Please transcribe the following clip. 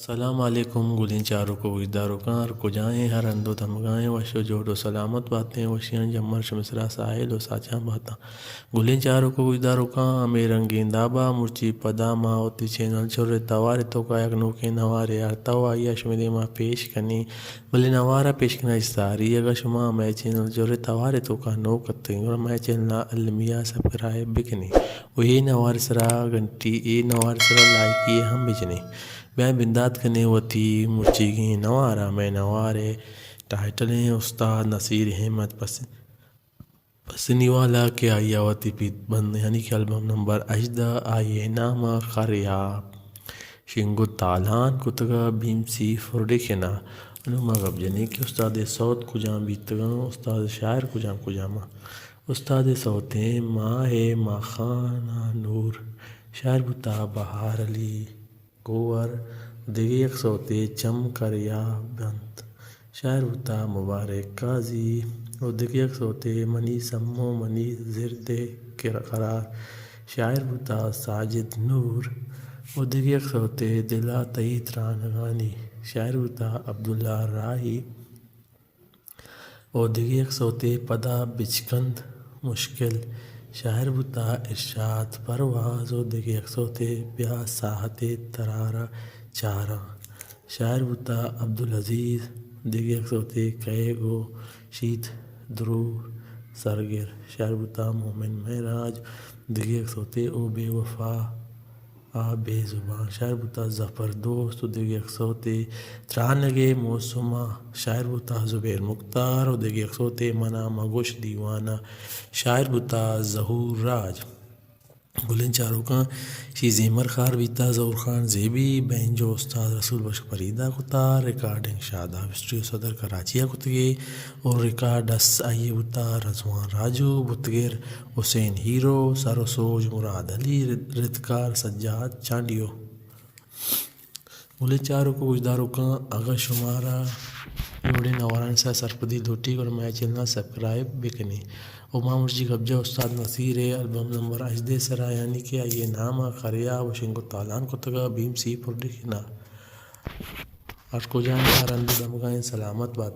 سلام علیکم گلیں چاروک ءُ گوشداروکاں، ہر کجا ایں، ہر ہند ءُ دمگا ایں، وش ءُ جوڑ ءُ سلامت باتیں، وشیاں جمر شمئے سرا ساہیل ءُ ساچان باتاں۔ گلیں چاروک ءُ گوشداروکاں، ہمے رنگیں دابا مرچی پدا ما وتی چینل چر ءِ توار ءِ توکا یک نوکیں نوارے آرتا ءُ آئی ءَ شمئے دیما پیش کنیں۔ بلے نوار ءَ پیش کنگ ءَ چہ ساری اگاں شما مئے چینل چر ءِ توار ءِ توکا نوک اتکیں گڑا مئے چینل ءَ المی ءَ سبسکرائب بکنیں ءُ اے نوار ءِ سرا گھنٹی، اے نوار ءِ سرا لائکی ءَ ہم بجنیں۔ بیایں بندات کنیں وتی مرچیگیں نوار ءَ۔ مئے نوار ءِ ٹائٹل ایں استاد نصیر احمد پس پسنی والا کہ آئی ءَ وتی پیت بند یعنی کہ البم نمبر ہژدہ، آئی ءِ نام ءَ خریاب شنگ ءُ تالان کتگ ءَ بی ایم سی پروڈکشن ءَ۔ انوں ما گپ جنیں کہ استاد ءِ سوت کجام بیتگ اَنت، استاد ءِ شاعر کجام کجام اَنت۔ استاد ءِ سوت ایں ماہ ءِ ماخان ءَ نور، شاعر بوتہ بہار علی گوہر، دگہ یک سوتے چم کریاب بنت، شاعر بوتہ مبارک قاضی، ءُ دگہ یک سوتے منی سمو منی زرد ءِ قرار، شاعر بوتہ ساجد نور، ءُ دگہ یک سوتے دل ءَ تئی ترانگانی، شاعر بوتہ عبداللہ راہی۔ ءُ دگہ یک سوتے پدا بچکند مشکل، شاعر بوتہ ارشاد پرواز، ءُ دگہ یک سوتے بیا ساہتے ترارا چاراں، شاعر بوتہ عبدالعزیز، دگہ یک سوتے کئے گوشیت دروہ سرگر، شاعر بوتہ مومن معراج، دگہ یک سوتے او بے وفا آ بے زبان، شاعر بوتہ ظفر دوست، ءُ دگہ یک سوتے ترانگ ءِ موسم ءَ، شاعر بوتہ زبیر مختار، ءُ دگہ یک سوتے منا مگوش دیوانہ، شاعر بوتہ ظہور راج۔ گلیں چاروکاں، اشی زیمر کار بیتہ ظہور خان زیبی، بینجو استاد رسول بخش پریدہ کتہ، ریکارڈنگ شاداب اسٹوڈیو صدر کراچی ءَ کتگی، ءُ ریکارڈسٹ آئی ءِ بوتہ رضوان راجو، بتگر حسین ہیرو، سر ءُ سوج مراد علی، ردکار سجاد چانڈیو۔ گلیں چاروک ءُ گوشداروکاں، اگاں شمارا اے وڑیں نوارانی سرا سرپدی لوٹی گڑا مئے چینل ءَ سبسکرائب بکنیں۔ ءُ ما مرچی گپ جت استاد نصیر ءِ البم نمبر ہژدہ ءِ سرا یعنی کہ آئی ءِ نام ءَ خریاب ءُ شنگ ءُ تالان کتگ ءَ بی ایم سی پروڈکشن ءَ۔ ہر کجا ایں، ہر ہند ءُ دمگا ایں، سلامت بات۔